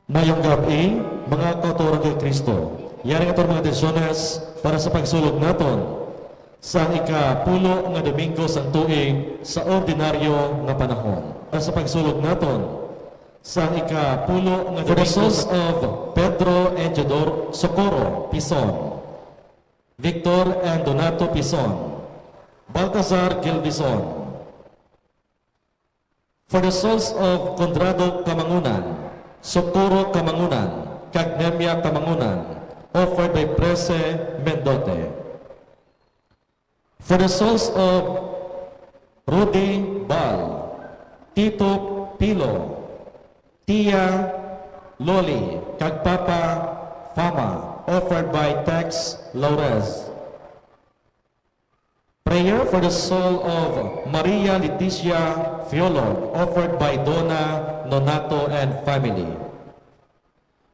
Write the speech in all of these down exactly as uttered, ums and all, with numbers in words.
Mayong gab-i, mga kauturan kay Kristo. Yari aton mga atensyones para sa pagsulog naton sa ikapulo nga Domingo sang tuig sa ordinaryo nga panahon. Para sa pagsulog naton sa ikapulo nga For the Domingo souls sa of Pedro and Jodor Socorro Pison, Victor and Donato Pison, Baltazar Gilvison, For the souls of Conrado Camangunan, Socorro Camangunan, kag Nemia Camangunan, offered by Prese Mendote. For the souls of Rudy Bal, Tito Pilo, Tia Loli, kag Papa Fama, offered by Tex Laurez. Prayer for the soul of Maria Leticia Fiolog, offered by Donna Nonato and family.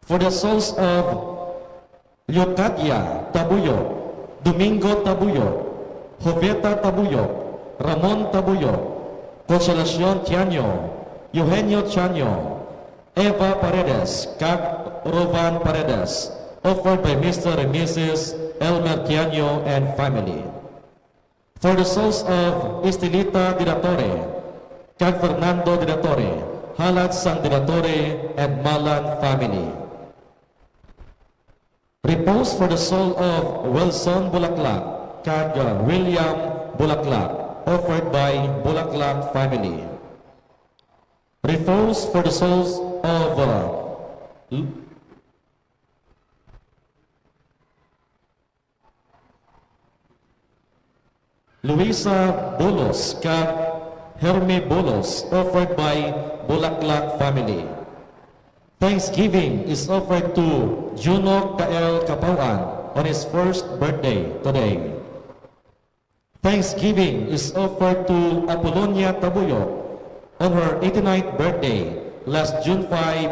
For the souls of Leocadia Tabuyok, Domingo Tabuyok, Joveta Tabuyok, Ramon Tabuyok, Consolacion Tiaño, Eugenio Tiaño, Eva Paredes, kag Rovan Paredes, offered by Mister and Missus Elmer Tiaño and family. For the souls of Estelita de la Torre, kag Fernando de la Torre, halad sang de la Torre and Malan family. Repose for the soul of Wilson Bulaklak, kag, uh, William Bulaklak, offered by Bulaklak family. Repose for the souls of, uh, L-, Luisa Bulos kag Hermie Bulos, offered by Bulaklak family. Thanksgiving is offered to Juno Kael Kapawan on his first birthday today. Thanksgiving is offered to Apolonia Tabuyok on her eighty-ninth birthday last June five.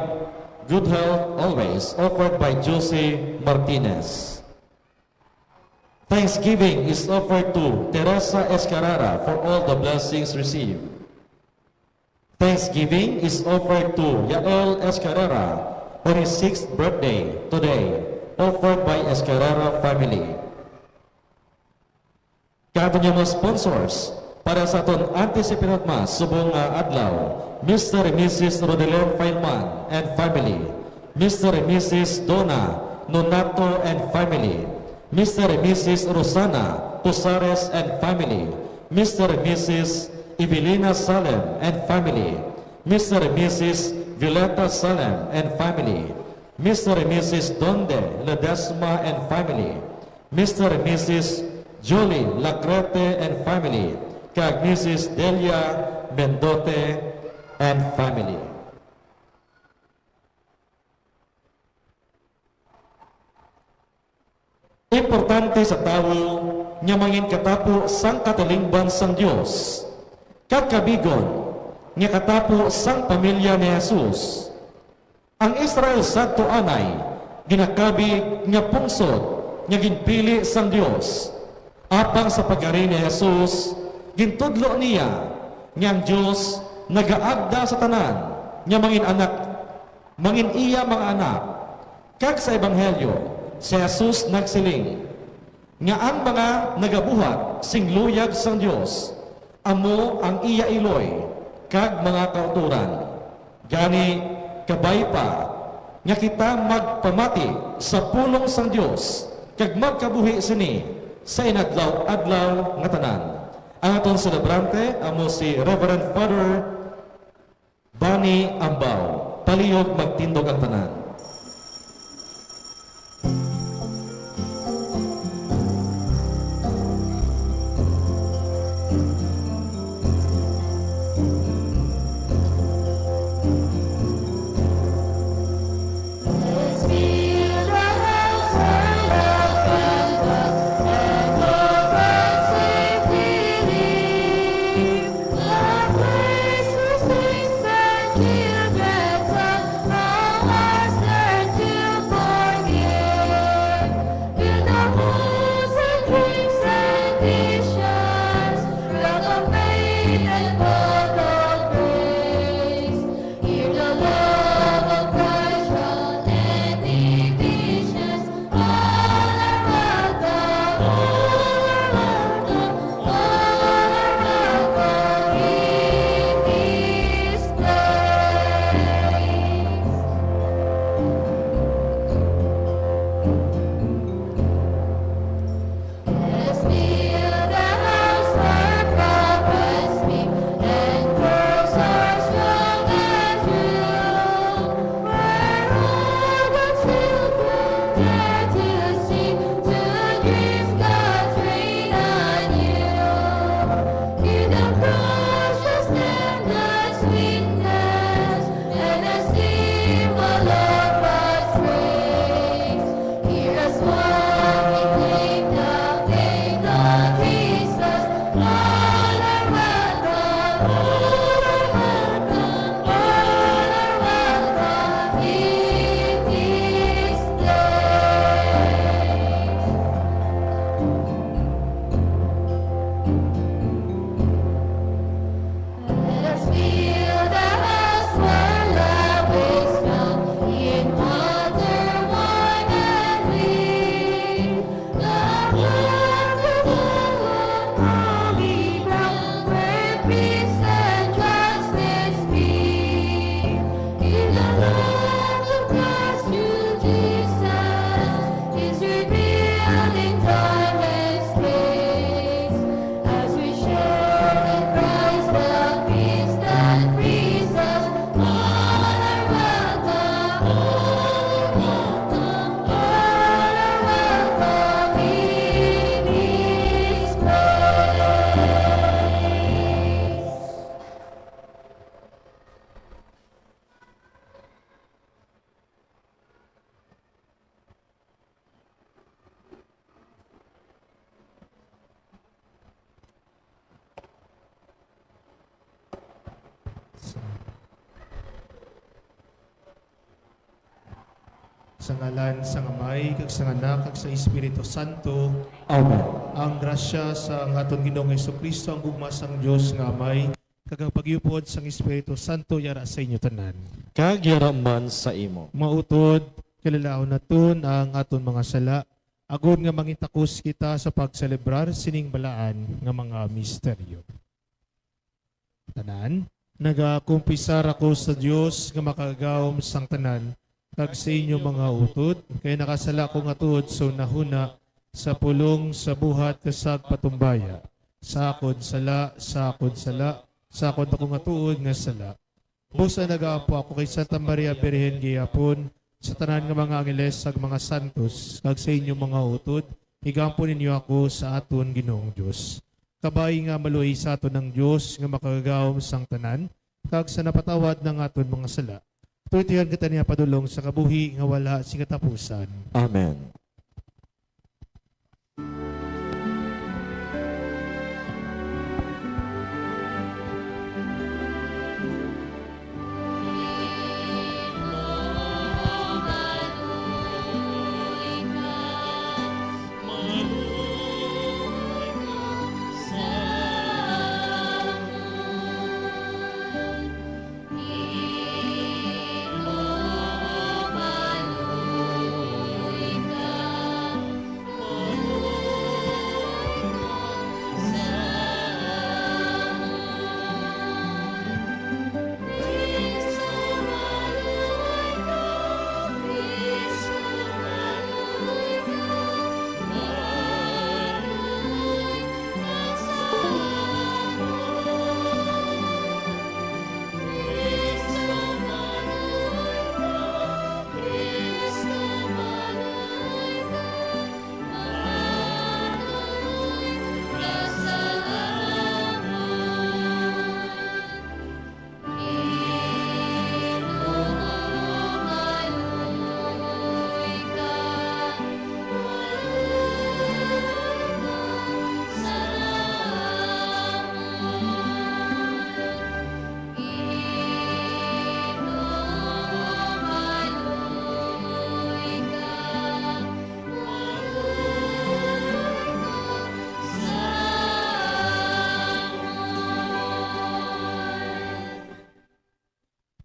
Good health always, offered by Josie Martinez. Thanksgiving is offered to Teresa Escarara for all the blessings received. Thanksgiving is offered to Yael Escarara on his sixth birthday today, offered by Escarara family. Kag aton nga mga sponsors para sa aton anticipatory Mass subong nga adlaw, Mister and Missus Rodelen Failman and family, Mister and Missus Donna Nonato and family, Mister and Missus Rosana Posares and family, Mister and Missus Evelina Salem and family, Mister and Missus Violeta Salem and family, Mister and Missus Donde Ledesma and family, Mister and Missus Jolie Lacrete and family, kag Missus Delia Mendote and family. Importante sa tawo nga manginkatapo sang katilingban sang Dios, kag kabigon nga katapo sang pamilya ni Jesus. Ang Israel sadto anay ginakabig nga pungsod nga ginpili sang Dios. Apang sa pagkari ni Jesus, gintudlo niya nga ang Dios nagaagda sa tanan nga mangin-anak, mangin-iya mga anak. Kag sa Ebanghelyo, si Jesus nagsiling nga ang mga nagabuhat sing luyag sang Dios amo ang iya iloy kag mga kautoran. Gani, kabay pa nga kita magpamati sa pulong sang Dios kag magkabuhi sini sa inadlaw-adlaw nga tanan. Ang aton selebrante amo si Reverend Father Bani Ambao. Palihog magtindog ang tanan. Sa ngalan sang Amay, kag sang Anak, kag sa Espiritu Santo. Amen. Ang grasya sang aton Ginoong Jesu-Cristo, ang gugma sang Dios nga Amay, kag ang pag-iupod sang Espiritu Santo yara sa inyo tanan. Kag yara man sa imo. Mga utod, kilalaon naton ang aton mga sala, agod nga mangitakos kita sa pagselebrar sining balaan nga mga misteryo. Tanan, nagakumpisar ako sa Dios nga Makagagahom sang tanan, kag sa inyo mga utod, kay nakasala ko nga tuod sa hunahuna, sa pulong, sa buhat, kag sa pagpatumbaya, sa akon sala, sa akon sala, sa akon daku nga tuod nga sala. Busa nagaampo ako kay Santa Maria Birhen gihapon, sa tanan nga mga angeles kag mga santos, kag sa inyo mga utod, igampo ninyo ako sa aton Ginoong Dios. Kabay nga maluoy sa aton ang Dios nga Makagagahom sang tanan, kag sa napatawad na nga aton mga sala, tuytuyan kita niya padulong sa kabuhi nga wala sing katapusan. Amen.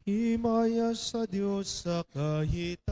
Himaya sa Dios sa kahitasan.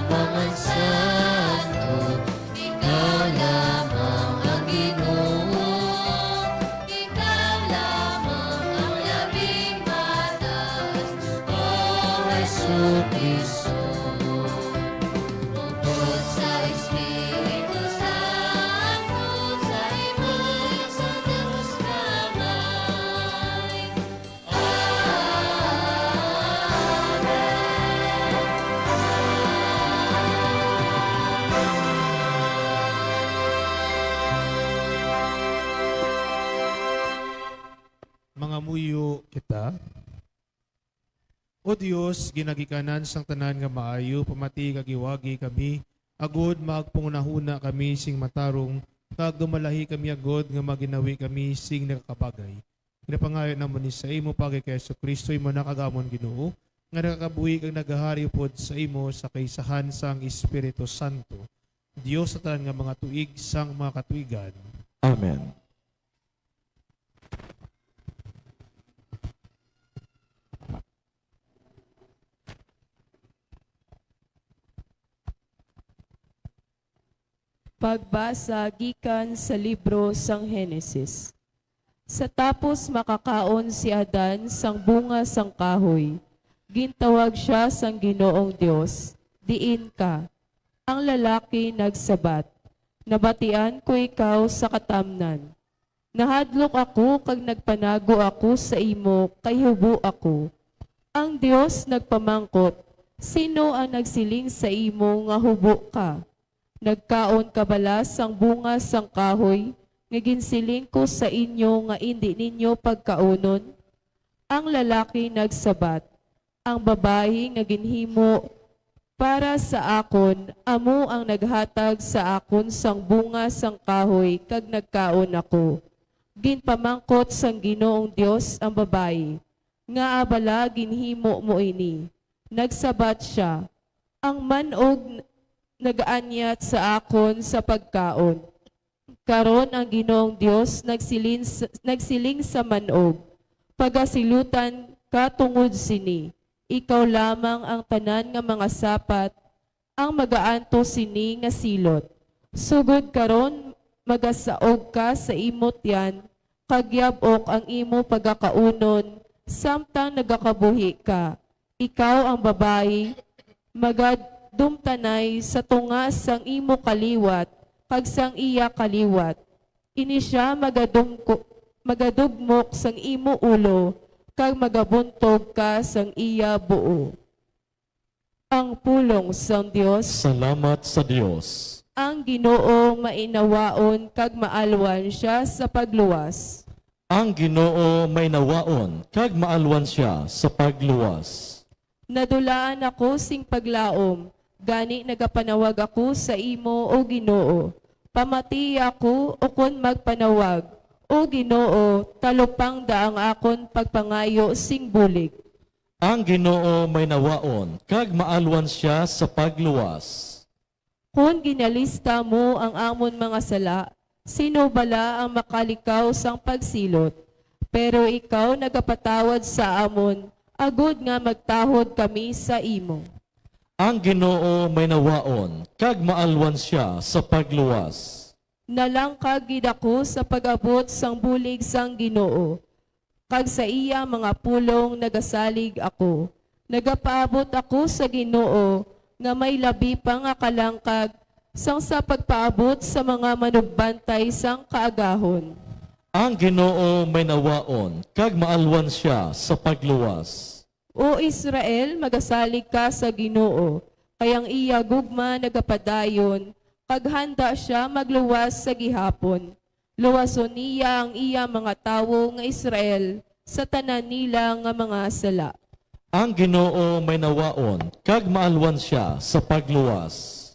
Mga santo, ikaw lamang ang Ginoo, ikaw lamang ang labing mataas, O Jesucristo. Upod sa Espiritu Santo, sa imo sa taas kamay. Mangamuyo kita. O Dios, ginagikanan sang tanan nga maayo, pamati kag iwagi kami, agod magpanghunahuna kami sing matarong, kag dumalahi kami agod nga maginawi kami sing nakakabagay. Ginapangayo namon ni sa imo pagi kay Jesu-Cristo, imo anak kag amon Ginoo, nga nagakabuhi kag nagahari upod sa imo sa kaisahan sang Espiritu Santo, Dios sa tanan nga mga tuig sang mga katuigan. Amen. Pagbasa gikan sa libro sang Genesis. Sa tapos makakaon si Adan sang bunga sang kahoy, gintawag sia sang Ginoong Dios, "Diin ka?" Ang lalaki nagsabat, "Nabatian ko ikaw sa katamnan. Nahadlok ako kag nagpanago ako sa imo kay hubo ako." Ang Dios nagpamangkot, "Sino ang nagsiling sa imo nga hubo ka? Nagkaon ka bala sang bunga sang kahoy nga ginsiling ko sa inyo nga indi ninyo pagkaunon?" Ang lalaki nagsabat, "Ang babayi nga ginhimo para sa akon amo ang naghatag sa akon sang bunga sang kahoy kag nagkaon ako." Ginpamangkot sang Ginoong Dios ang babayi, "Ngaa bala ginhimo mo ini?" Nagsabat sia, "Ang man-og nag-anyat sa akon sa pagkaon." Karon ang Ginoong Dios nagsilin-, nagsiling sa man-og, "Pagasilutan ka tungod sini, ikaw lamang ang tanan nga mga sapat ang magaantos sini nga silot. Sugod karon, magasaog ka sa imo tiyan, kag yab-ok ang imo pagakaunon samtang nagakabuhi ka. Ikaw, ang babayi, magadumtanay sa tunga sang imo kaliwat kag sang iya kaliwat. Ini sia magadumko-, magadugmok sang imo ulo, kag magabuntog ka sang iya buo." Ang pulong sang Dios. Salamat sa Dios. Ang Ginoo mainawaon kag maalwan sia sa pagluwas. Ang Ginoo mainawaon kag maalwan sia sa pagluwas. Nadulaan ako sing paglaom, gani nagapanawag ako sa imo, O Ginoo. Pamati ako ukon magpanawag, O Ginoo, talupangda ang akon pagpangayo sing bulig. Ang Ginoo mainawaon kag maalwan sia sa pagluwas. Kon ginalista mo ang amon mga sala, sino bala ang makalikaw sang pagsilot? Pero ikaw nagapatawad sa amon, agod nga magtahod kami sa imo. Ang Ginoo mainawaon kag maalwan sia sa pagluwas. Nalangkag gid ako sa pag-abot sang bulig sang Ginoo, kag sa iya mga pulong nagasalig ako. Nagapaabot ako sa Ginoo nga may labi pa nga kalangkag sang sa pagpaabot sa mga manugbantay sang kaagahon. Ang Ginoo mainawaon kag maalwan sia sa pagluwas. O Israel, magasalig ka sa Ginoo, kay ang iya gugma nagapadayon, kag handa sia magluwas sa gihapon. Luwason niya ang iya mga tawo nga Israel sa tanan nila nga mga sala. Ang Ginoo mainawaon kag maalwan sia sa pagluwas.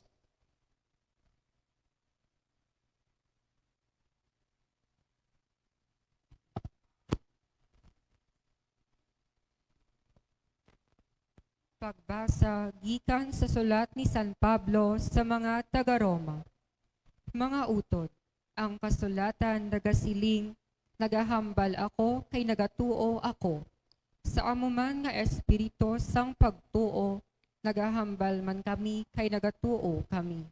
Pagbasa gikan sa sulat ni San Pablo sa mga taga-Roma. Mga utod, ang kasulatan nagasiling, "Nagahambal ako kay nagatuo ako." Sa amo man nga espiritu sang pagtuo, Nagahambal man kami kay nagatuo kami.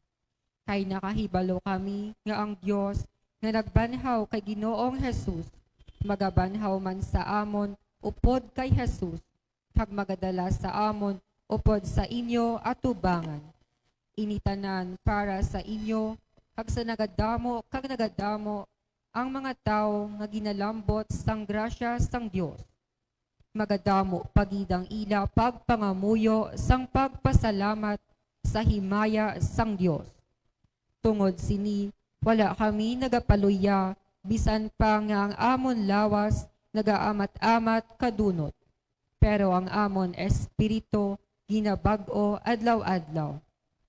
Kay nakahibalo kami nga ang Dios nga nagbanhaw kay Ginoong Jesus magabanhaw man sa amon upod kay Jesus, kag magadala sa amon upod sa inyo atubangan. Ini tanan para sa inyo kag sa nagadamo kag nagadamo ang mga tawo nga ginalambot sang grasya sang Dios. Magadamo pa gid ang ila pagpangamuyo sang pagpasalamat sa himaya sang Dios. Tungod sini, wala kami nagapaluya, bisan pa nga ang amon lawas nagaamat-amat kadunot. Pero ang amon espiritu ginabag-o adlaw-adlaw,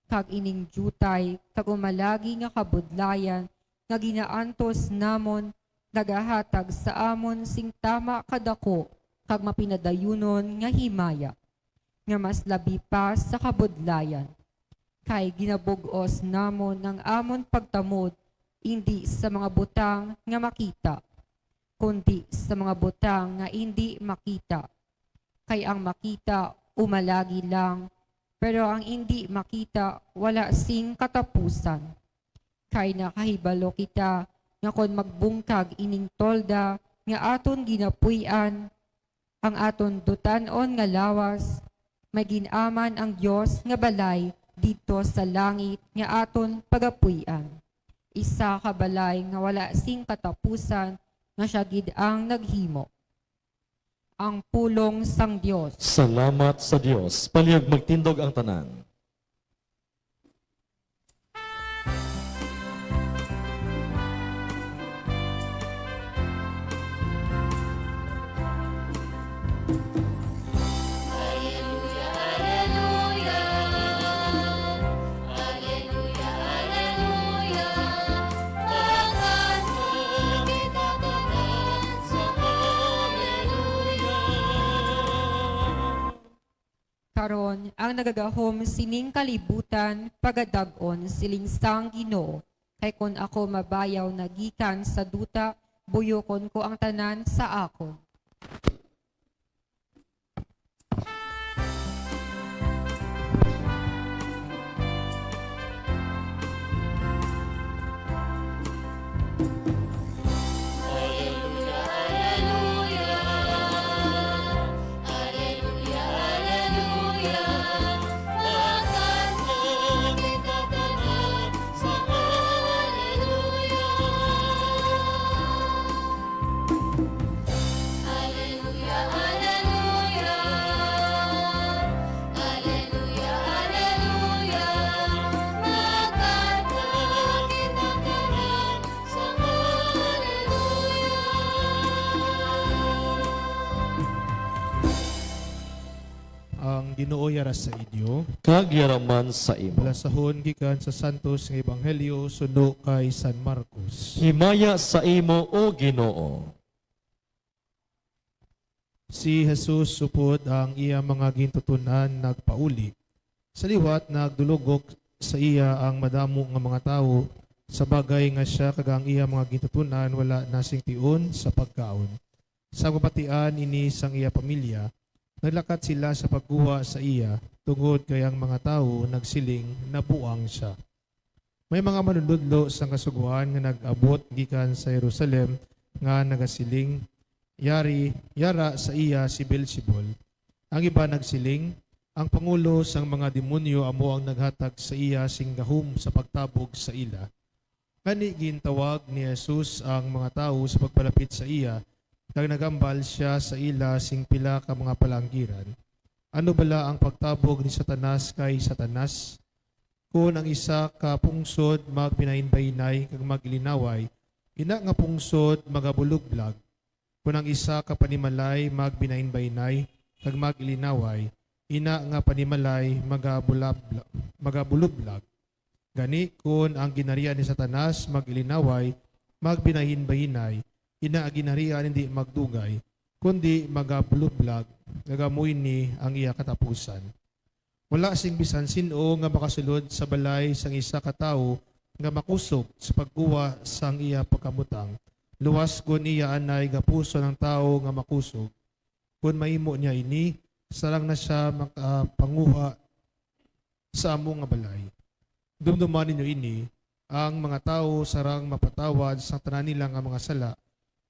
kag ining diutay kag umalagi nga kabudlayan nga ginaantos namon nagahatag sa amon sing tama kadako kag mapinadayunon nga himaya, nga mas labi pa sa kabudlayan. Kay ginabug-os namon ang amon pagtamod indi sa mga butang nga makita, kundi sa mga butang nga indi makita. Kay ang makita umalagi lang, pero ang indi makita wala sing katapusan. Kay nakahibalo kita nga kon magbungkag ining tolda nga aton ginapuy-an, ang aton dutan-on nga lawas, may gin-aman ang Dios nga balay didto sa langit nga aton pagapuy-an. Isa ka balay nga wala sing katapusan nga sia gid ang naghimo. Ang pulong sang Dios. Salamat sa Dios. Palihog magtindog ang tanan. Karon, ang nagagahom sining kalibutan, pagadag-on, siling sang Ginoo, kay kon ako mabayaw na gikan sa duta, buyokon ko ang tanan sa akon. Aleluya, aleluya, aleluya, aleluya. Magkanta kita tanan sa aleluya. Ang Ginoo yara sa inyo. Kag yara man sa imo. Balasahon gikan sa Santos nga Ebanghelyo suno kay San Marcos. Himaya sa imo, O Ginoo. Si Jesus, upod ang iya mga gintuton-an nagpauli. Sa liwat, nagdulogok sa iya ang madamo nga mga tawo, sa bagay nga sia kag ang iya mga gintuton-an wala na sing tion sa pagkaon. Sa kabatian ini sang iya pamilya, naglakat sila sa pagkuha sa iya, tungod kay ang mga tawo nagsiling, "Nabuang sia." May mga manunodlo sang Kasugoan nga nag-abot gikan sa Jerusalem nga nagasiling, "Yari, yara sa iya si Beelzebul." Ang iban nagsiling, "Ang pangulo sang mga demonyo amo ang naghatag sa iya sing gahom sa pagtabog sa ila." Gani gintawag ni Jesus ang mga tawo sa pagpalapit sa iya, kag nagambal sia sa ila sing pila ka mga palaanggiran. Ano bala ang pagtabog ni Satanas kay Satanas? Kon ang isa ka pungsod magbinahinbahinay kag mag-ilinaway, ina nga pungsod magabulublag. Kon ang isa ka panimalay magbinahinbahinay kag mag-ilinaway, ina nga panimalay magabulabla-, magabulublag. Gani, kon ang ginharian ni Satanas mag-ilinaway, magbinahinbahinay, ina ang ginharian hindi magdugay, kundi magabulublag, kag amo ini ang iya katapusan. Wala sing bisan sin-o nga makasulod sa balay sang isa ka tawo nga makusog sa pagkuha sang iya pagkabutang, luwas kon iya anay gapuson ang tawo nga makusog. Kon mahimo niya ini, sarang na sia makapanguha sa amo nga balay. Dumduman ninyo ini, ang mga tawo sarang mapatawad sa tanan nila nga mga sala,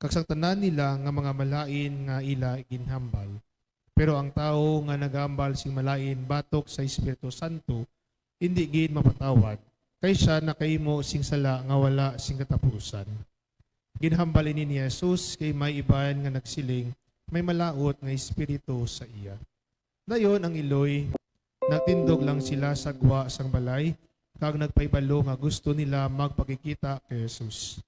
kag sa tanan nila nga mga malain nga ila ginhambal. Pero ang tawo nga nagahambal sing malain batok sa Espiritu Santo, indi gid mapatawad, kay sia nakahimo sing sala nga wala sing katapusan. Ginhambal ini ni Jesus kay may iban nga nagsiling, "May malaut nga espiritu sa iya." Dayon ang iloy, nagtindog lang sila sa gwa sang balay, kag nagpahibalo nga gusto nila magpakigkita kay Jesus.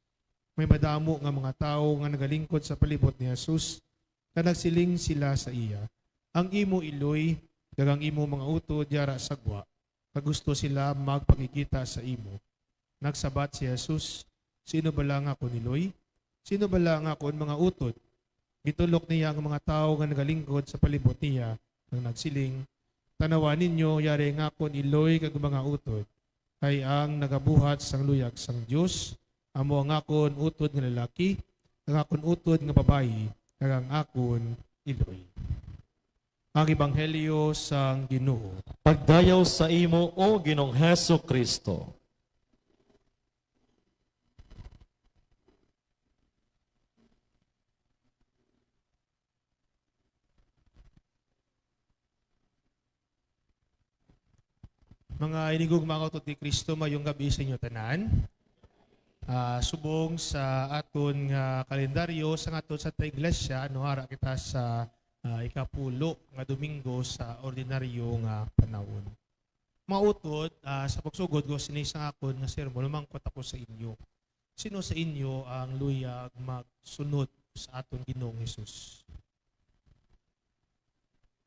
May madamo nga mga tawo nga nagalingkod sa palibot ni Jesus, kag nagsiling sila sa iya, "Ang imo iloy kag ang imo mga utod yara sa gwa, kag gusto sila magpakigkita sa imo." Nagsabat si Jesus, "Sino bala nga akon iloy? Sino bala nga akon mga utod?" Gintulok niya ang mga tawo nga nagalingkod sa palibot niya, nga nagsiling, "Tan-awa ninyo, yari nga akon iloy kag mga utod, kay ang nagabuhat sang luyag sang Dios amo ang akon utod nga lalaki, ang akon utod nga babayi, kag ang akon iloy." Ang Ebanghelyo sang Ginoo. Pagdayaw sa imo, O Ginoong Hesu-Kristo. Mga hinigugma nga utod ni Cristo, mayong gab-i sa inyo tanan. Ah, subong sa aton nga kalendaryo, sa aton sa Iglesia, ano, ara kita sa, ah, ikapulo nga Domingo sa ordinaryo nga panahon. Mga utod, ah, sa pagsugod ko sini sa akon nga sermon, mamangkot ako sa inyo. Sino sa inyo ang luyag magsunod sa aton Ginoong Hesus?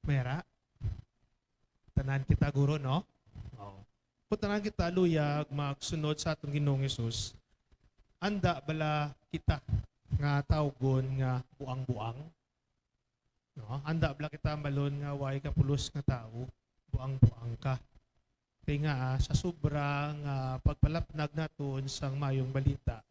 Mayra? Tanan kita, guro, no? Oo. Kung tanan kita luyag magsunod sa aton Ginoong Hesus, anda bala kita nga tawgon nga buang-buang? No? Anda bala kita malon nga way kapulos nga tawo, buang-buang ka. Kay nga, ah, sa sobra nga pagpalapnag naton sang mayong balita,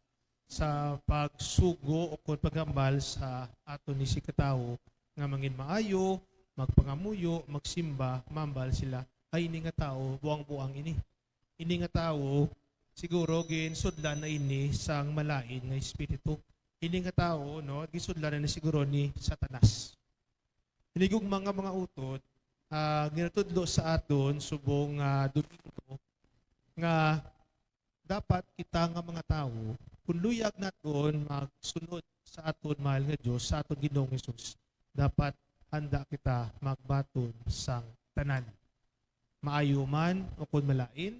sa pagsugo o kon paghambal sa aton ni si katawo nga mangin maayo, magpangamuyo, magsimba, mambal sila, "Ay, ini nga tawo, buang-buang ini." Ini nga tawo, siguro ginsudlan na ini sang malain nga espiritu. Ini nga tawo, no, ginsudlan na ni siguro ni Satanas. Hinigugma nga mga utod, ah, ginatudlo sa aton subong nga Domingo nga dapat kita nga mga tawo, kung luyag naton magsunod sa aton mahal nga Dios, sa aton Ginoong Hesus, dapat handa kita magbaton sang tanan. Maayo man o kon malain,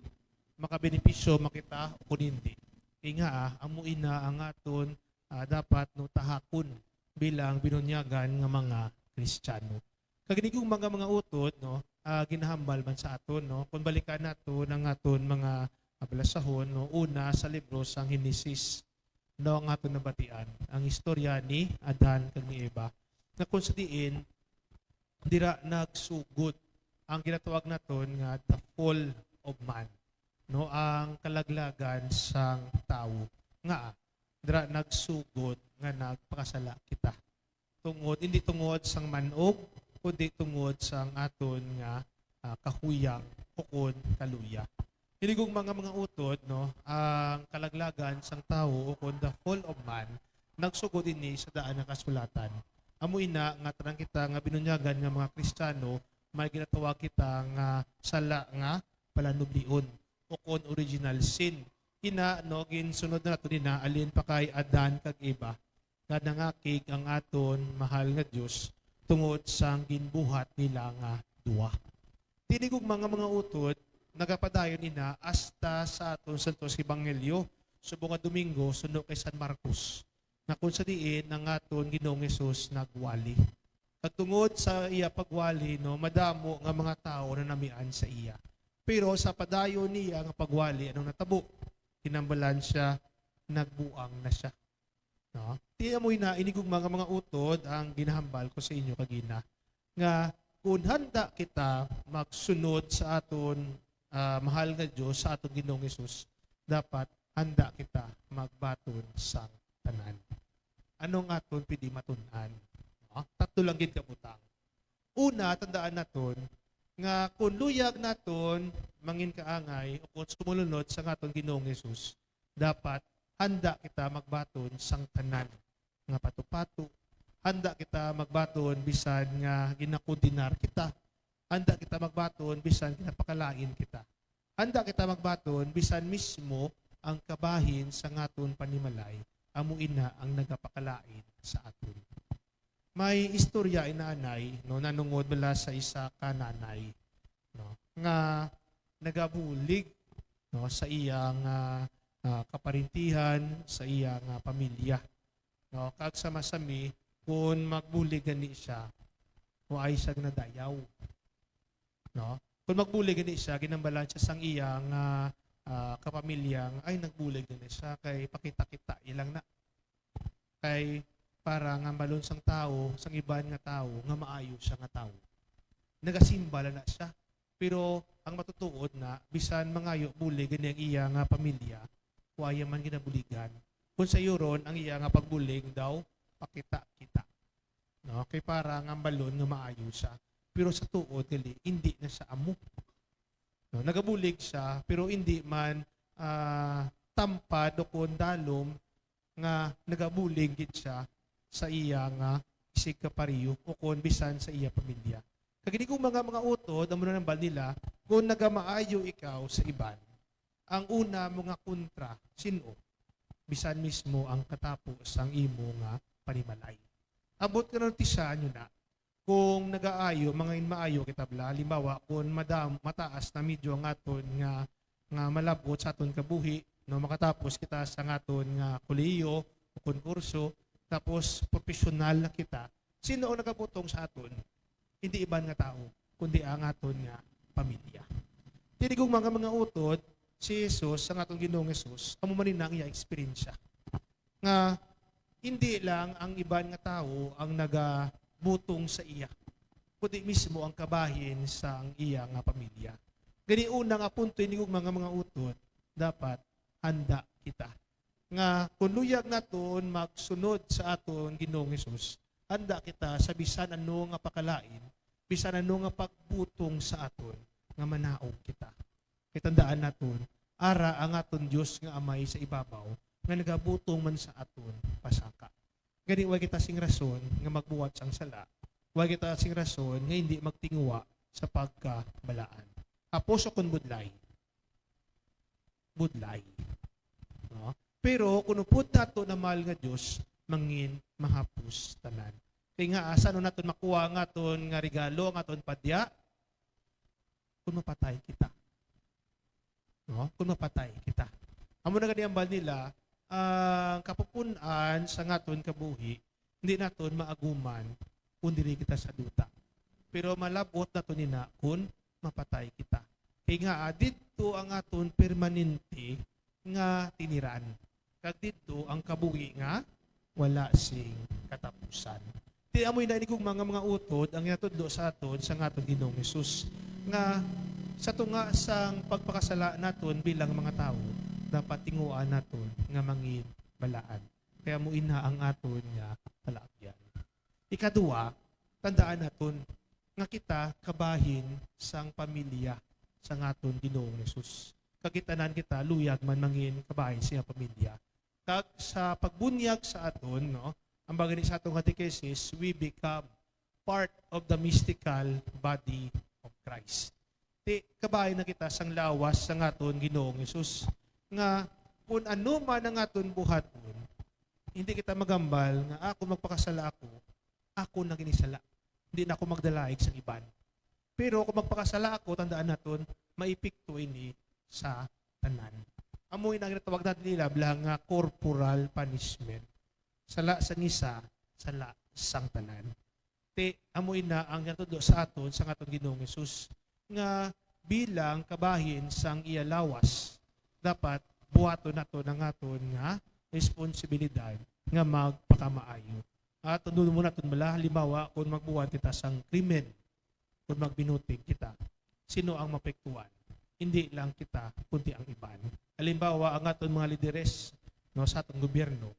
makabenepisyo man kita o kon hindi. Kay nga, ah, amo ina ang aton, ah, dapat, no, tahakon bilang binunyagan nga mga Kristiyano. Kag ini kong mga, mga utod, no, ah, ginahambal man sa aton, no, kung balikan naton ang aton mga, ah, balasahon, no, una sa libro sang Henesis, no, ang aton nabatian, ang istorya ni Adan kag ni Eva, na kung sa diin, dira nagsugod ang ginatawag naton nga the fall of man, no, ang kalaglagan sang tawo, nga dira nagsugod nga nagpakasala kita, tungod, hindi tungod sang man-og, kundi tungod sang aton nga, ah, kahuyang ukon kaluya. Hinigugma nga mga utod, no, ang kalaglagan sang tawo ukon the fall of man, nagsugod ini sa daan nga kasulatan. Amo ina nga tanan kita nga binunyagan nga mga Kristiyano, may ginatawag kita nga sala nga palanublion ukon original sin. Ina, no, ginsunod na nato nina alin pa kay Adan kag Eva, nga nangakig ang aton mahal nga Dios tungod sang ginbuhat nila nga duwa. Tinig ug mga, mga utod, nagapadayon ina hasta sa aton Santos Ebanghelyo, subong nga Domingo, suno kay San Marcos, na kung sa diin ang aton Ginoong Hesus nagwali. Kag tungod sa iya pagwali, no, madamo nga mga tawo nanamian sa iya. Pero sa padayon niya nga pagwali, anong natabo? Kinambalan siya, nagbuang na siya. No? Ti amoy na, inigugma nga mga utod ang ginahambal ko sa inyo kagina, nga kung handa kita magsunod sa aton, ah, mahal nga Dios, sa aton Ginoong Hesus, dapat handa kita magbaton sang tanan. Ano nga aton pwede matun-an? No? Tatlo lang gid ka butang. Una, tandaan naton, nga kung luyag naton mangin kaangay o kung sumulunod sa ngaton Ginoong Jesus, dapat handa kita magbaton sang tanan nga patupato. Handa kita magbaton bisan nga ginakondenar kita. Handa kita magbaton bisan ginapakalain kita. Handa kita magbaton bisan mismo ang kabahin sa ngaton panimalay amo ina ang nagapakalain sa aton. May istorya inanay, no, nanungod bala sa isa ka nanay, no, nga nagabulig, no, sa iya nga, ah, kaparintihan, sa iya nga pamilya, no, kag sa masami, kung magbulig gani siya, waay siya nadayaw, no? Kung magbulig gani siya, ginambalan siya sang iya nga, ah, kapamilya nga, "Ay, nagbulig gani siya kay pakita-kita lang na." Kay para nga balon sang tawo, sang iban nga tawo, nga maayo siya nga tawo. Nagasimba lang na siya. Pero ang matutuod na, bisan mangayo bulig gani ang iya nga pamilya, wa iya man ginabuligan. Kung sayuron, ang iya nga pagbulig daw, pakita-kita. No? Kay para nga balon nga maayo siya. Pero sa tuod, gali, hindi na siya amo. No? Nagabulig siya, pero hindi man, ah, tampad o kon dalom nga nagabulig gid siya sa iya nga isig kapareho o kon bisan sa iya pamilya. Kag ini kong mga, mga utod, amo na nambal nila, kung nagamaayo ikaw sa iban, ang una mo nga kontra, sin-o? Bisan mismo ang katapo sang imo nga panimalay. Ambot nga notisyahan nyo na, kung nagaayo, mga inmaayo kita bala. Halimbawa, kung madam, mataas na medyo ang aton nga, nga malab-ot sa aton kabuhi, no, makatapos kita sa aton nga kolehiyo o konkurso, tapos professional na kita, sino ang nagabutong sa aton? Hindi iban nga tawo, kundi ang aton nga pamilya. Tinigong mga, mga utod, si Jesus, ang aton Ginoong Jesus, amo man ina ang iya eksperyensya. Nga hindi lang ang iban nga tawo ang nagabutong sa iya, kundi mismo ang kabahin sang iya nga pamilya. Gani, una nga punto ini, mga, mga utod, dapat handa kita. Nga kung luyag naton magsunod sa aton Ginoong Jesus, handa kita sa bisan ano nga pakalain, bisan ano nga pagbutong sa aton, nga manaog kita. Kay tandaan naton, ara ang aton Dios nga Amay sa ibabaw, nga nagabutong man sa aton pasaka. Gani, wa kita sing rason nga magbuhat sang sala. Wa kita sing rason nga hindi magtinguha sa pagkabalaan. Hapos o kon budlay? Budlay. No? Pero kung upod nato na mahal nga Dios, mangin mahapos tanan. Kay nga, asa no naton makuha ang aton nga regalo, ang aton padya? Kung mapatay kita. No? Kung mapatay kita. Amo na gani ang bal nila, ang kapupun-an sa ngaton kabuhi, hindi naton maaguman kung diri kita sa duta. Pero malab-ot naton ina kung mapatay kita. Kay nga, ah, didto ang aton permanente nga tiniran. Kag didto ang kabuhi nga wala sing katapusan. Ti amoy na ini kong mga, mga utod ang ginatudlo sa aton sa ngaton Ginoong Hesus, nga sa tunga sang pagpakasala naton bilang mga tawo, dapat tinguhaan naton nga mangin balaan. Kaya mo ina ang aton nga palaagyan. Ikadua, tandaan naton nga kita kabahin sang pamilya sang aton Ginoong Hesus. Kag tanan kita luyag man mangin kabahin sa iyang pamilya. Kag sa pagbunyag sa aton, no, ang bagay ni sa atong katekesis, we become part of the mystical body of Christ. Ti, kabahin na kita sang lawas sang aton Ginoong Hesus, nga kun ano man ang aton buhaton, hindi kita magambal nga, "Ah, kung magpakasala ako, ako na ginisala. Hindi na ako magdalaig sang iban." Pero kung magpakasala ako, tandaan naton, maepekto ini sa tanan. Amo ina ang ginatawag natin nila bala nga corporal punishment. Sala sang isa, sala sang tanan. Ti, amo ina ang ginatudlo sa aton sang aton Ginoong Hesus nga bilang kabahin sang iya lawas, dapat buhaton naton ang aton nga responsibilidad nga magpakamaayo. At tundon mo naton bala, halimbawa, kung magbuhat kita sang krimen, kung magbinutig kita, sino ang mapektuhan? Hindi lang kita, kundi ang iban. Halimbawa, ang aton mga lideres, no, sa aton gobyerno,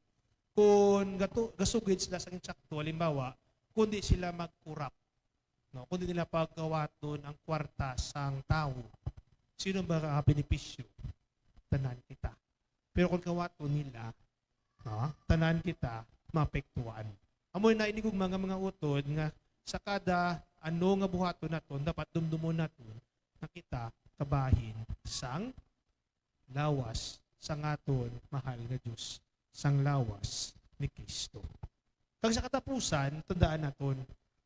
kung gato, gasugid sila sa insakto, halimbawa, kundi sila magkurap, no, kung di nila pagkawaton ang kwarta sang tawo, sino ba ang benepisyo? Tanan kita. Pero kung kawaton nila, no, tanan kita maapektuhan. Amo na ini, gugma, nga mga utod nga sa kada ano nga buhaton naton, dapat dumdumon naton nga kita kabahin sang lawas sang aton mahal nga Dios, sang lawas ni Cristo. Kag sa katapusan, tandaan naton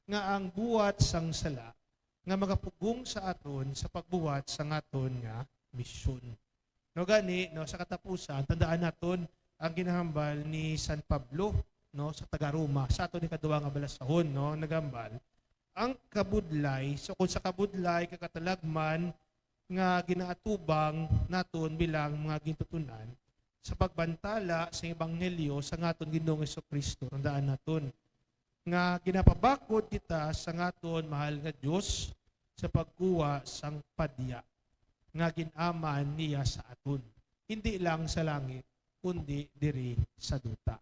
nga ang buhat sang sala nga magapugong sa aton sa pagbuhat sang aton nga misyon. No, gani, no, sa katapusan, tandaan naton ang ginahambal ni San Pablo, no, sa taga-Roma, sa aton ikaduha nga balasahon, no, nagambal ang kabudlay. So, kung sa kabudlay kag katalagman nga ginaatubang naton bilang mga gintutunan sa pagbantala sa ebanghelyo sa ngaton Ginoong Jesu-Cristo, tandaan naton nga ginapabakod kita sa ngaton mahal nga Dios sa pagkuha sang padya nga gin-aman niya sa aton, hindi lang sa langit, kundi diri sa duta.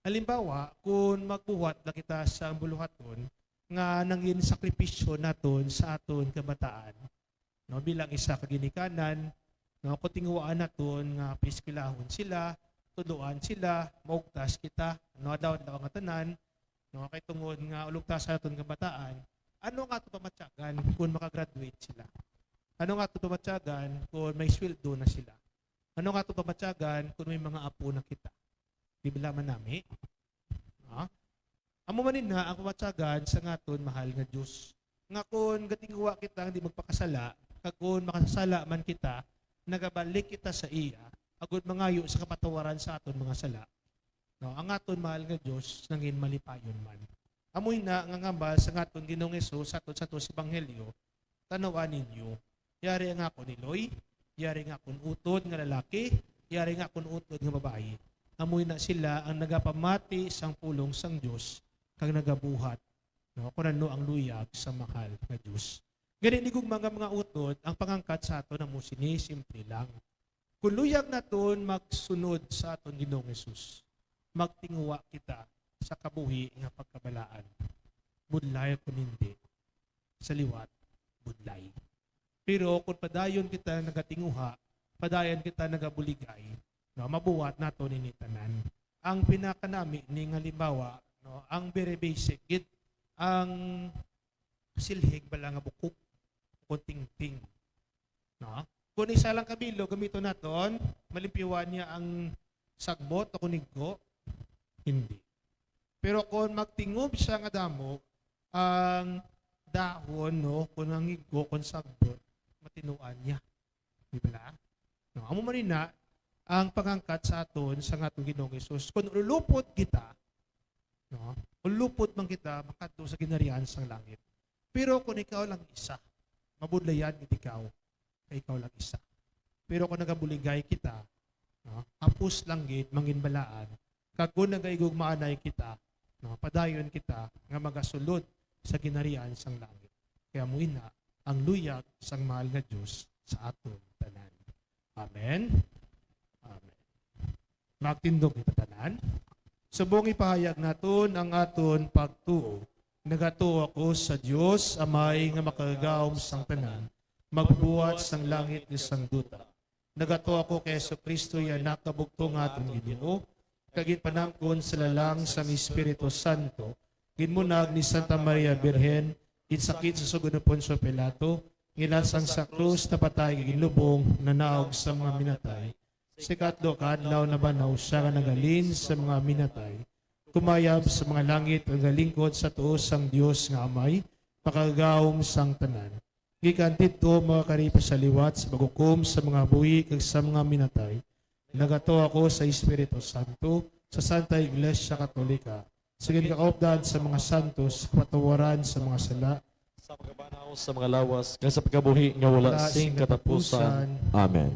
Halimbawa, kung magbuhat na kita sa buluhaton nga nangin sakripisyo naton sa aton kabataan, no, bilang isa ka ginikanan, no, kung tinguhaan naton nga paeskwelahon sila, tudloan sila, maugtas kita, no, adlaw-adlaw nga tanan, no, kay tungod nga ulugtasan naton kabataan, ano nga ato pamatyagan kung makagraduate sila? Ano nga ato pamatyagan kung may sweldo na sila? Ano nga ato pamatyagan kung may mga apo na kita? Di ba man nami? Ha? Amo man ina ang pamatyagan sa ngaton mahal nga Dios, nga kon gatinguha kita nga di magpakasala, kag kon makasasala man kita, nagabalik kita sa iya, agud mangayo sa kapatawaran sa aton mga sala. No, ang aton mahal nga Dios nangin malipayon man. Amo ina nga ngambal sa ngaton Ginoong Hesus sa aton, sa aton sa ebanghelyo, Tan-awa ninyo, yari ang akon iloy, yari ang akon utod nga lalaki, yari ang akon utod nga babayi. Amo na sila ang nagapamati sang pulong sang Dios kag nagabuhat, no, kon ano ang luyag sa mahal nga Dios. Gani, ni gugma nga mga utod, ang pangangkat sa aton amo sini, simple lang. Kung luyag naton magsunod sa aton Ginoong Hesus, magtinguha kita sa kabuhi nga pagkabalaan. Budlay kon hindi, sa liwat, budlay. Pero kung padayon kita nagatinguha, padayon kita nagabuligay, no, mabuhat naton ini tanan. Ang pinakanami ni nga halimbawa, no, ang very basic gid, ang silhig bala nga bukog o tingting. No? Kung isa lang ka bilog gamiton naton, malimpyuhan niya ang sagbot o kung igko? Hindi. Pero kung magtingob siya nga damo, ang dahon, no, kung ang igko, kung sagbot, matinuan niya. Di ba? No, amo man ina ang pangangkat sa aton sa ngaton Ginoong Hesus. Kung ulupot kita, no, ulupot man kita makadto sa ginharian sang langit. Pero kung ikaw lang isa, mabudlayan gid ikaw kay ikaw lang isa. Pero kung nagabuligay kita, no, hapos lang gid manginbalaan, kag kung nagaigugmaanay kita, no, padayon kita nga magasulod sa ginharian sang langit. Kaya amo ina ang luyag sang mahal nga Dios sa aton tanan. Amen. Amen. Magtindog kita tanan. Subong ipahayag naton ang aton pagtuo. Nagatuo ako sa Dios, Amay nga makagagahom sang tanan, magbubuhat sang langit kag sang duta. Nagatuo ako kay Jesu-Cristo, iya Anak nga bugtong nga aton Ginoo, kag ginpanamkon sa lalang sang Espiritu Santo, ginmunag ni Santa Maria Birhen, ginsakit sa sugo ni Poncio Pilato, ginlansang sa krus, napatay, kag ginlubong, nanaog sa mga minatay. Sa ikatlo ka adlaw nabanhaw sia nga naghalin sa mga minatay, kumayab sa mga langit, kag nagalingkod sa tuo sang Dios nga Amay, makagagahom sang tanan. Gikan didto makakari pa sia liwat sa paghukom sa mga buhi kag sa mga minatay. Nagatuo ako sa Espiritu Santo, sa Santa Iglesia Katolika, sa ginkaupdan sa mga santos, sa kapatawaran sa mga sala, sa pagkabanaw sa mga lawas, kag sa pagkabuhi nga wala sing katapusan. Amen.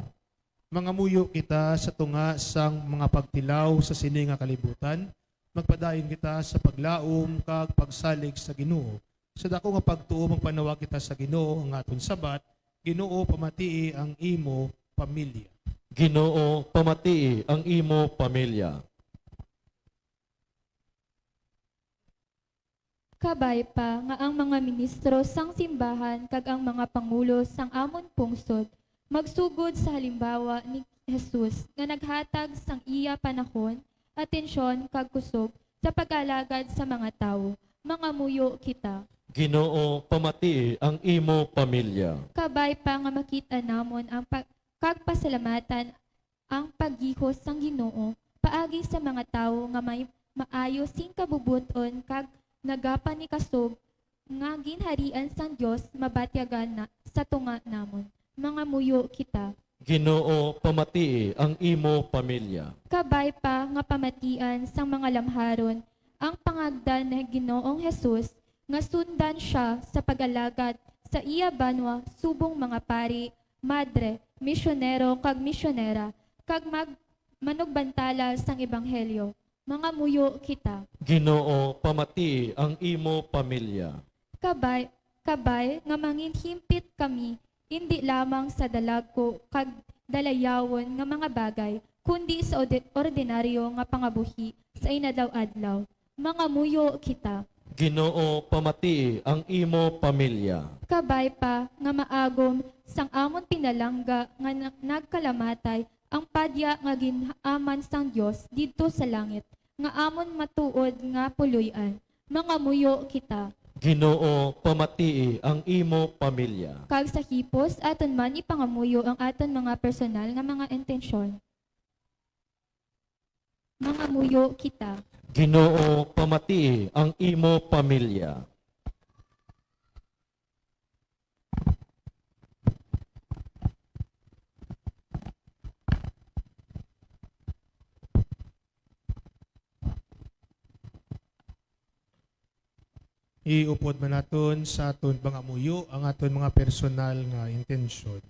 Mangamuyo kita sa tunga sang mga pagtilaw sa sini nga kalibutan. Magpadayon kita sa paglaom kag pagsalig sa Ginoo. Sa dako nga pagtuo, magpanawag kita sa Ginoo, ang aton sabat: Ginoo, pamatii ang imo pamilya. Ginoo, pamatii ang imo pamilya. Kabay pa nga ang mga ministro sang simbahan kag ang mga pangulo sang amon pungsod magsugod sa halimbawa ni Jesus nga naghatag sang iya panahon, atensyon, kag kusog sa pag-alagad sa mga tawo. Mangamuyo kita. Ginoo, pamatii ang imo pamilya. Kabay pa nga makita namon ang pa-, kag pasalamatan ang paghihos sang Ginoo paagi sa mga tawo nga may maayo sing kabubot-on kag nagapanikasog nga ginharian sang Dios mabatyagan na sa tunga namon. Mangamuyo kita. Ginoo, pamatii ang imo pamilya. Kabay pa nga pamatian sang mga lamharon ang pangagdan ni Ginoong Jesus nga sundan sia sa pag-alagad sa iya banwa subong mga pari, madre, misyonero kag misyonera, kag mag-, manugbantala sang ebanghelyo. Mangamuyo kita. Ginoo, pamatii ang imo pamilya. Kabay, kabay nga manginhimpit kami, indi lamang sa dalagko kag dalayawon nga mga bagay, kundi sa odi-, ordinaryo nga pangabuhi sa inadlaw-adlaw. Mangamuyo kita. Ginoo, pamatii ang imo pamilya. Kabay pa nga maagom sang amon pinalangga nga na-, nagkalamatay ang padya nga gin-aman sang Dios didto sa langit, nga amon matuod nga puloy-an. Mangamuyo kita. Ginoo, pamatii ang imo pamilya. Kag sa hipos, aton man ipangamuyo ang aton mga personal nga mga intensyon. Mangamuyo kita. Ginoo, pamatii ang imo pamilya. Iupod man naton sa aton pangamuyo ang aton mga personal nga intensyon.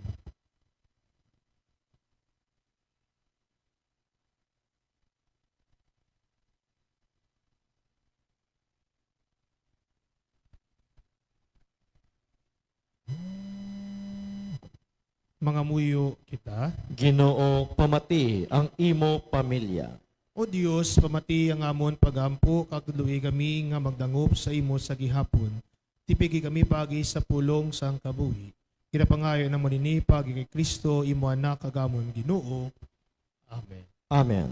Mangamuyo kita. Ginoo, pamati ang imo pamilya. O Dios, pamati ang amon pag-ampo, kag luoy kami nga magdangop sa imo sa gihapon. Tipigi kami paagi sa pulong sang kabuhi. Ginapangayo namon ini paagi kay Cristo, imo Anak, kag amon Ginoo. Amen. Amen.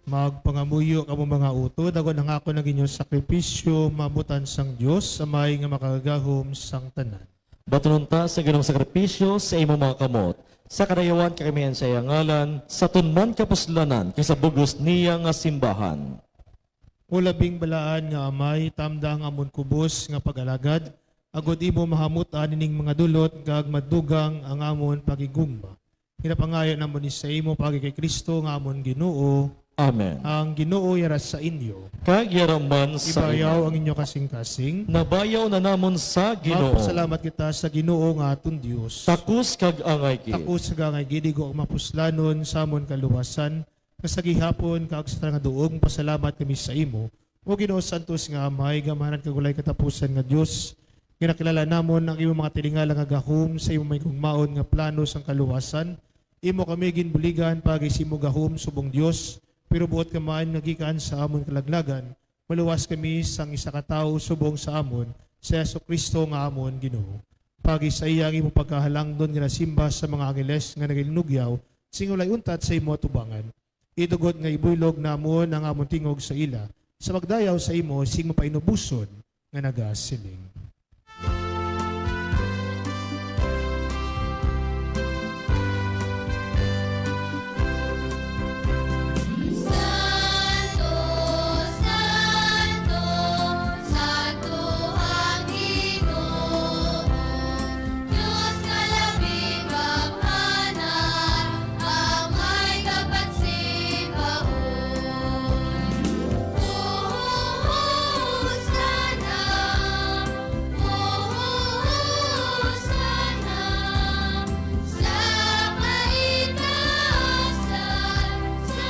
Magpangamuyo kamo, mga utod, agod ang akon ang inyo sakripisyo maabutan sang Dios, Amay nga makagagahom sang tanan. Batunon ta sa Ginoong sakripisyo sa imo mga kamot, sa kadayawan kag kamihan sa iya ngalan, sa tunman kapuslanan kag sa bug-os niya nga simbahan. O labing balaan nga Amay, tamda ang amon kubos nga pag-alagad, agod imo mahamut-an ining mga dulot kag madugang ang amon paghigugma. Ginapangayo namon ni sa imo paagi kay Cristo nga amon Ginoo. Amen. Ang Ginoo yara sa inyo. Kag yara man sa Ibayaw imo. Ang inyo kasing-kasing. Nabayaw na namon sa Ginoo. Magpasalamat kita sa Ginoo nga aton Dios. Takos kag angay gid. Takos kag angay gid, igo kag mapuslanon sa amon kaluwasan, nga sa gihapon kag sa tanan nga duog magpasalamat kami sa imo, O Ginoo, santos nga Amay, gamhanan kag walay katapusan nga Dios. Ginakilala namon ang imo mga tiningala nga gahom sa imo mahigugmaon nga plano sang kaluwasan. Imo kami ginbuligan paagi sa imo gahom subong Dios, pero buot ka man nga gikan sa amon kalaglagan, maluwas kami sang isa ka tawo subong sa amon, si Jesu-Cristo nga amon Ginoo. Paagi sa iya ang imo pagkahalangdon ginasimba sa mga angeles nga nagalinugyaw sing walay untat sa imo atubangan. Idugod nga ibuylog namon ang amon tingog sa ila, sa pagdayaw sa imo sing mapainuboson nga nagasiling. Santo, santo, santo ang Ginoo. Dios nga labing gamhanan, amay kapagsimbahon. Hosanna, Hosanna, sa kaitaasan, sa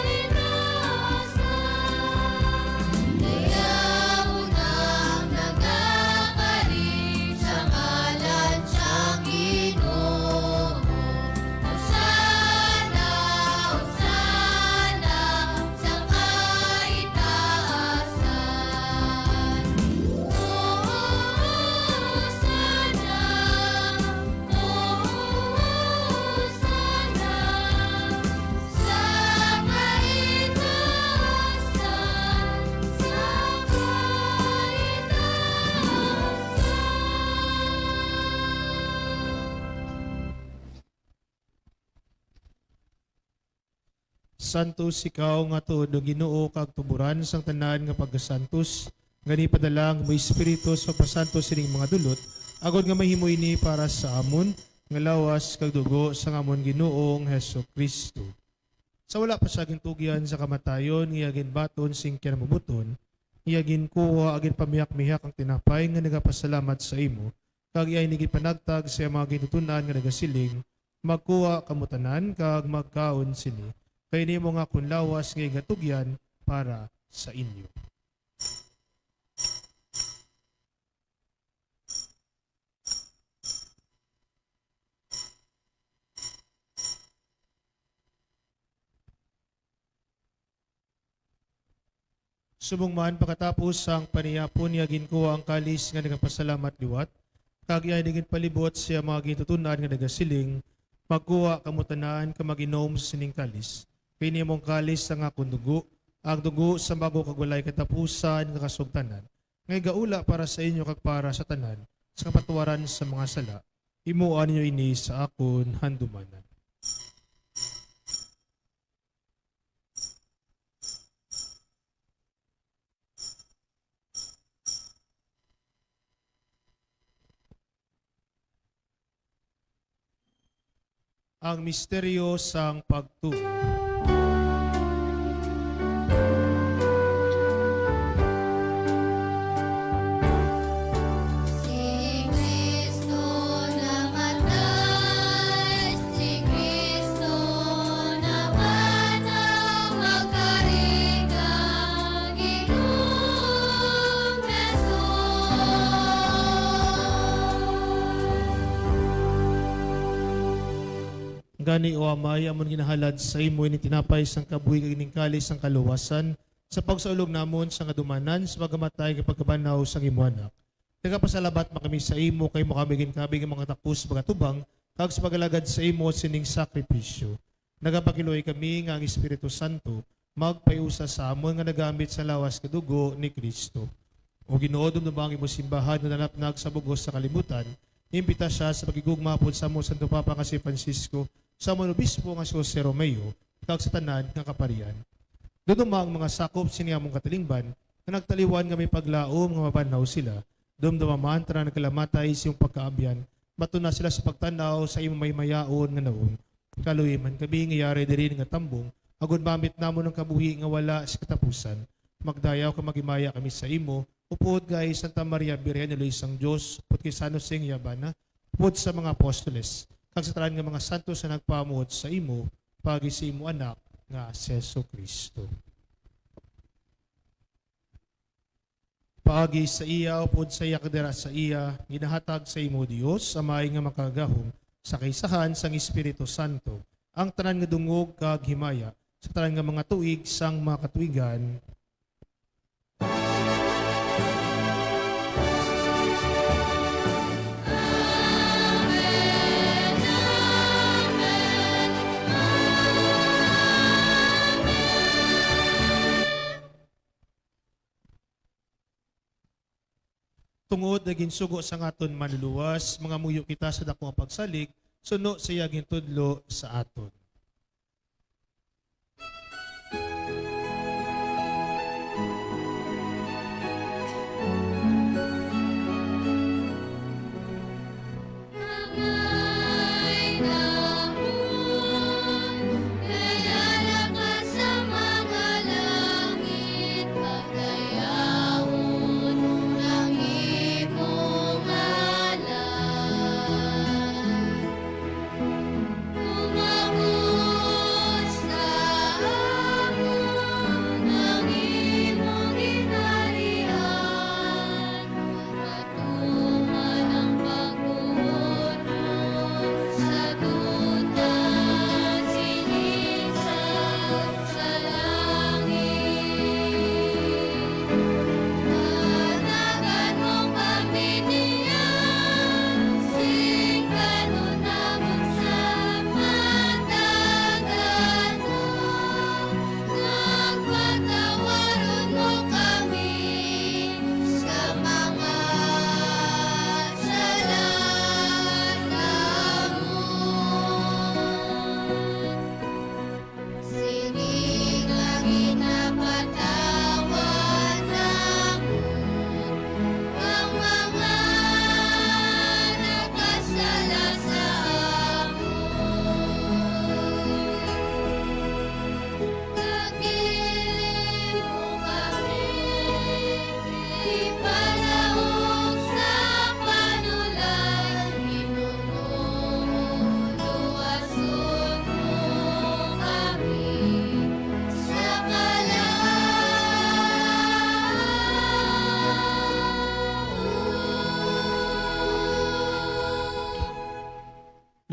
kaitaasan. Dayaw ang nagakari sa ngalan sang Ginoo. Hosanna, Hosanna, sa kaitaasan. Hosanna, Hosanna, sa kaitaasan, sa kaitaasan. Santos ikaw nga tuod, O Ginoo, kag tuburan sang tanan nga pagkasantos, gani padala ang imo Espiritu sa pagpasantos sining mga dulot, agod nga mahimo ini para sa amon nga lawas kag dugo sang amon Ginoong Jesu-Cristo. Sa wala pa sia gintugyan sa kamatayon, iya ginbaton sing kinamubot-on, iya ginkuha, ag ginpamihak-mihak ang tinapay nga nagapasalamat sa imo, kag iya ini ginpanagtag sa iya mga gintuton-an nga nagasiling, "Magkuha kamo tanan kag magkaon sini, kay ini amo ang akon lawas nga igatugyan para sa inyo." Subong man, pagkatapos sang panihapon, iya ginkuha ang kalis nga nagapasalamat liwat, kag iya ini ginpalibot sa iya mga gintuton-an nga nagasiling, "Magkuha kamo tanan kag mag-inom sining kalis, kay ini amo ang kalis sang akon dugo, ang dugo sa bago kag walay katapusan nga kasugtanan, nga igaula para sa inyo kag para sa tanan sa kapatuwaran sa mga sala. Himoa ninyo ini sa akon handumanan." Ang misteryo sang pagtuo. Si Cristo namatay, si Cristo namatay, magkari ka, Ginoong Jesus. Gani, O Amay, amon ginahalad sa imo ini tinapay sang kabuhi kag ining kalis sang kaluwasan, sa pagsaulog namon sang adumanan sa pagkamatay kag pagkabanaw sang imo Anak. Nagapasalamat man kami sa imo kay amo kami ginkabig nga mga takos magatubang kag sa pag-alagad sa imo sining sakripisyo. Nagapakiluoy kami nga ang Espiritu Santo magpahiusa sa amon nga nagamit sa lawas kag dugo ni Cristo. O Ginoo, dumduma ang imong simbahan nga nanapnap sa bug-os sa kalibutan. Imbita sia sa paghigugma upod sa amon Santo Papa nga si Francisco, sa amon Obispo nga si Jose Romeo, kag sa tanan nga kaparian. Dumduma ang mga sakop sini among katilingban nga nagtaliwan nga may paglaom nga mabanhaw sila. Dumduma man tanan nga kalamatay sa imong pagkaabyan, matun-an sila sa pagtan-aw sa imong mahimayaon nga nawong. Kaluy man kami nga yari diri nga tambong, agod maambit namon ang kabuhi nga wala sa katapusan. Magdayaw kag maghimaya kami sa imo, upod kay Santa Maria, Birhen nga Luwal sang Dios, upod kay San Jose nga yaban na, upod sa mga apostoles, kag sa tanan nga mga santos nga nagpahamut sa imo, paagi sa imo Anak nga si Jesu-Cristo. Paagi sa iya, upod sa iya, kag dira sa iya, ginahatag sa imo, Dios Amay nga Makagagahom, sa kaisahan sang Espiritu Santo, ang tanan nga dungog kag himaya sa tanan nga mga tuig sang mga katuigan. Tungod nga ginsugo sang aton Manluluwas, mangamuyo kita sa daku nga pagsalig suno sa iya gintudlo sa aton. Tuman ang pagbuot mo sa duta, siling sa langit. Panagan mo kami niya, sing kanunamon sa pagdagan mo. Pagpatawaron mo kami sa mga sala namon. Sini nga ginapatawad namon ang mga nagkasala sa amon. Kag dili mo kami ipadaog sa panulay, Ginoo, luwason mo kami sa kalaut.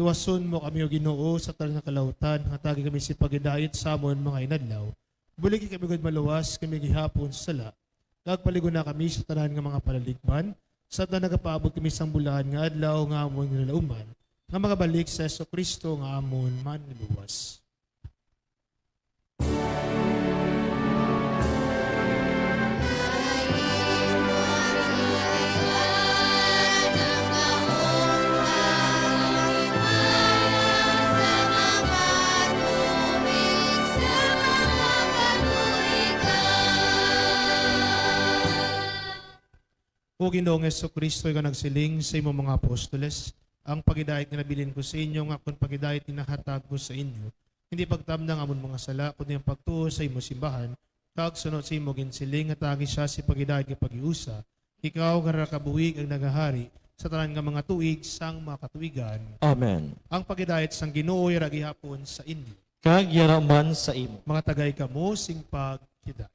Luwason mo kami, O Ginoo, sa tanan nga kalautan, hatagi kami sing paghidait sa amon mga inadlaw. Buligi kami gid maluwas kami gihapon sa sala, kag palig-onna kami sa tanan nga mga palaligban, sa tanan nagapaabot kami sang bulahan nga adlaw nga amon ginalauman, nga magabalik si Jesu-Cristo nga amon Manluwas. O Ginoong Jesu-Cristo, ikaw nagsiling sa imong mga apostoles, "Ang paghidait nga nabilin ko sa inyo, nga akon paghidait ginahatag ko sa inyo." Hindi pagtamna ang amon mga sala, kundi ang pagtuo sa imo simbahan, kag suno sa imo ginsiling, nga hatagi sia sing paghidait nga paghiusa. Ikaw nga nagakabuhi kag nagahari sa tanan nga mga tuig sang mga katuigan. Amen. Ang paghidait sang Ginoo yara gihapon sa inyo. Kag yara man sa imo. Mangatagay kamo sing paghidait.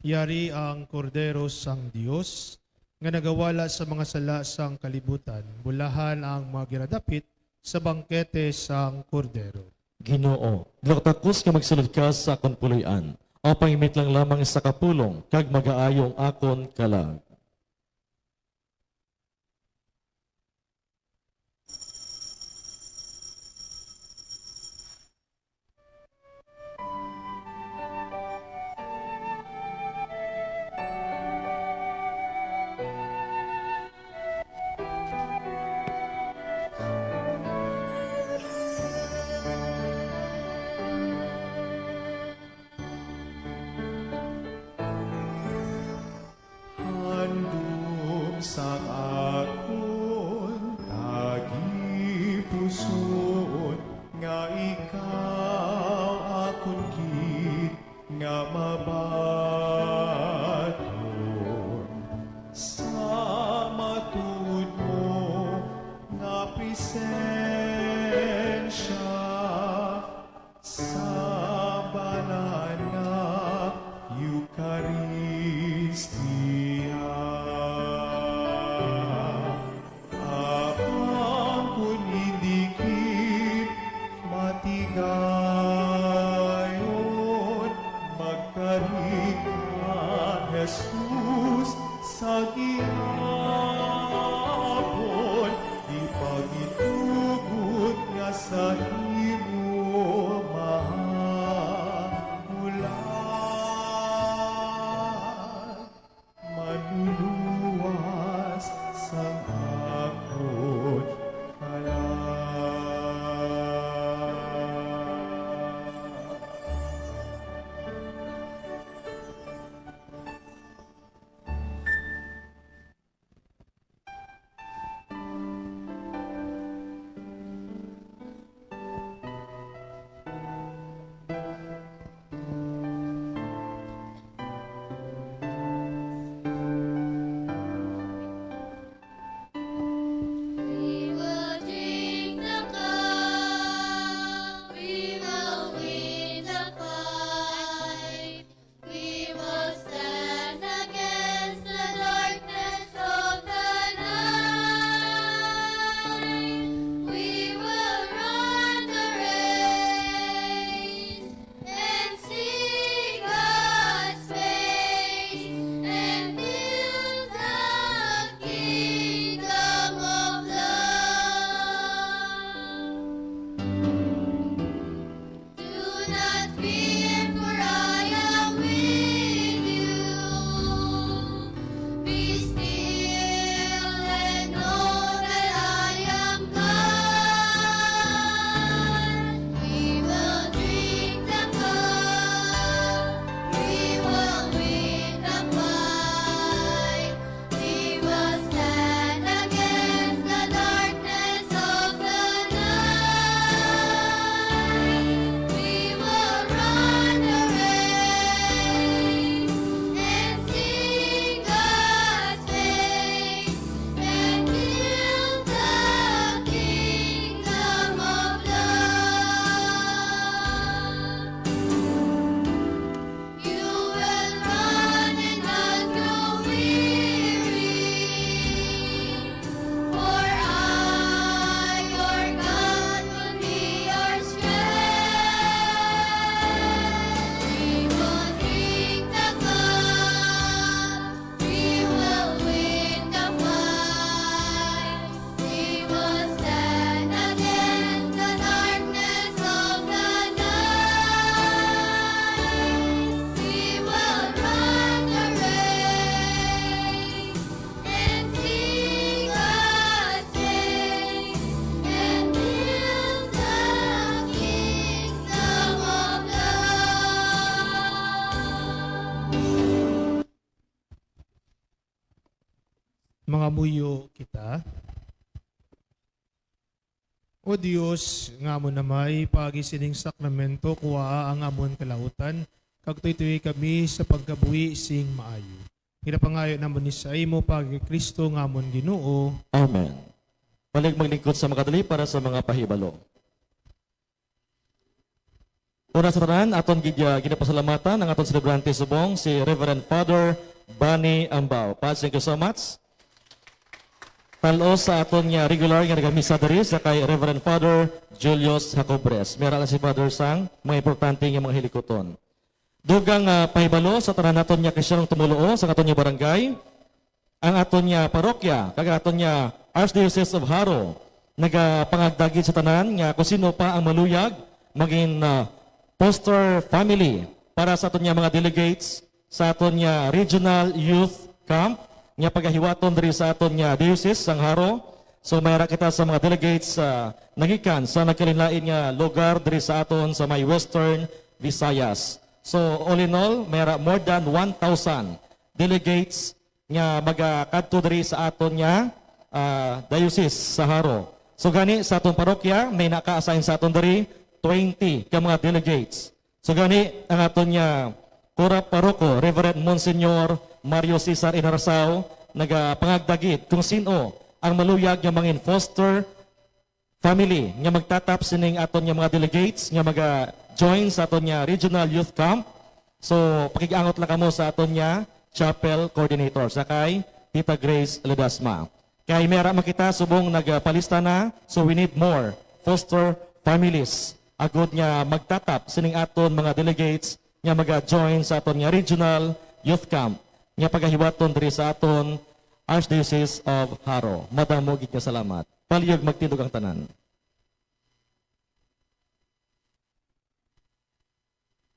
Yari ang Kordero sang Dios, nga nagawala sa mga sala sang kalibutan. Bulahan ang mga ginadapit sa bangkete sang Kordero. Ginoo, dila ko takos nga magsulod ka sa akon puloy-an, aw pangimit lang lamang sa kapulong, kag magaayo ang akon kalag. Handom sang akon tagipusoon nga ikaw akon gid nga mabaton sa matuod mo nga presensya. Sa banal nga Eukaristia, apang kon hindi gid matigayon, magkari ka, Jesus, sa gihapon, ipagitugot nga sa imo mahamulag, manluluwas sang akon kalag. We will drink the cup, we will win the fight. We will stand against the darkness of the night. We will run the race and see God's face and build the kingdom of love. Do not fear, for I am with you. Be still and know that I am God. We will drink the cup, we will win the fight. We will stand against the darkness of the night. We will run the race and see God's face and build the kingdom of love. You will run and not grow weary, for I, your God, will be your strength. We will drink the cup, we will win the fight. We will stand against the darkness of the night. We will run the race and see God's face and build the kingdom of love. Mangamuyo kita. O Dios, nga amo na may paagi sining sakramento, kuwaa ang amon kalautan, kag tuytoyi kami sa pagkabuhi sing maayo. Ginapangayo namon ni sa imo, paagi kay Cristo nga amon Ginoo. Amen. Balik maglingkod sa makadali para sa mga pahibalo. Una sa tanan, aton gid, ah, ginapasalamatan ang aton celebrante subong, si Reverend Father Bani Ambao. Pats, thank you so much. Talos sa aton nga regular nga nagamisa diri sa kay Reverend Father Julius Jacobres. Mera lang si Father sang mga importante nga mga hilikuton. Dugang, ah, pahibalo sa tanan naton nga Kristiyanong tumuluo sa aton nga barangay, ang aton nga parokya, kag aton nga Archdiocese of Jaro, nagapangagdagit sa tanan nga kung sino pa ang maluyag maging, ah, foster family para sa aton nga mga delegates sa aton nga Regional Youth Camp nga pagahiwaton diri sa aton nga diocese sang Jaro. So, may ara kita sa mga delegates, ah, nagikan sa nagkalainlain nga lugar diri sa aton sa may Western Visayas. So, all in all, may ara more than one thousand delegates nga magakadto diri sa aton nga, ah, diocese sa Jaro. So, gani sa aton parokya, may naka-assign sa aton diri twenty ka mga delegates. So, gani ang aton nga kura paroko, Reverend Monsignor Mario Cesar Inarasao, nagapangagdagit kung sin-o ang maluyag nga mangin foster family nga magtatap sining aton nga mga delegates nga maga-join sa aton nga regional youth camp. So, pakig-angot lang kamo sa aton nga chapel coordinator, sa kay Tita Grace Ledesma. Kay may ara man kita subong nagpalista na, so we need more foster families agud nga magtatap sining aton mga delegates nga maga-join sa aton nga regional youth camp nga pagahiwaton diri sa aton Archdiocese of Jaro. Madamo gid nga salamat. Palihog magtindog ang tanan.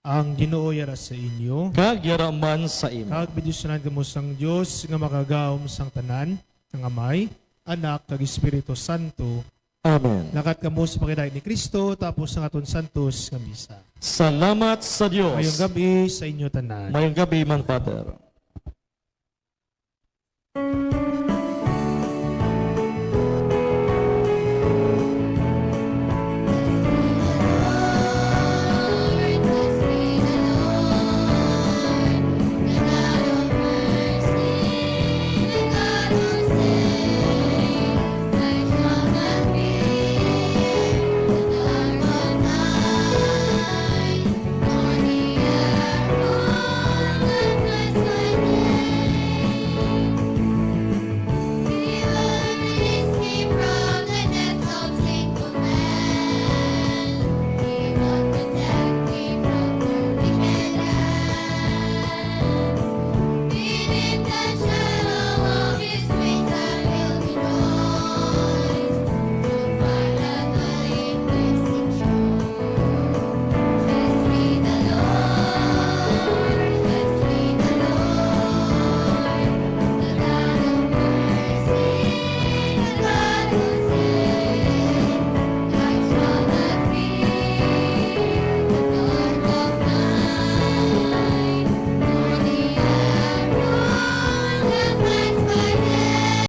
Ang Ginoo yara sa inyo. Kag yara man sa imo. Kag bendisyunan kamo sang Dios nga makagagahom sang tanan, ang Amay, Anak, kag Espiritu Santo. Amen. Lakat kamo sa pagkalain ni Cristo, tapos ang aton santos nga misa. Salamat sa Dios. Mayong gab-i sa inyo tanan. Mayong gab-i man, Father.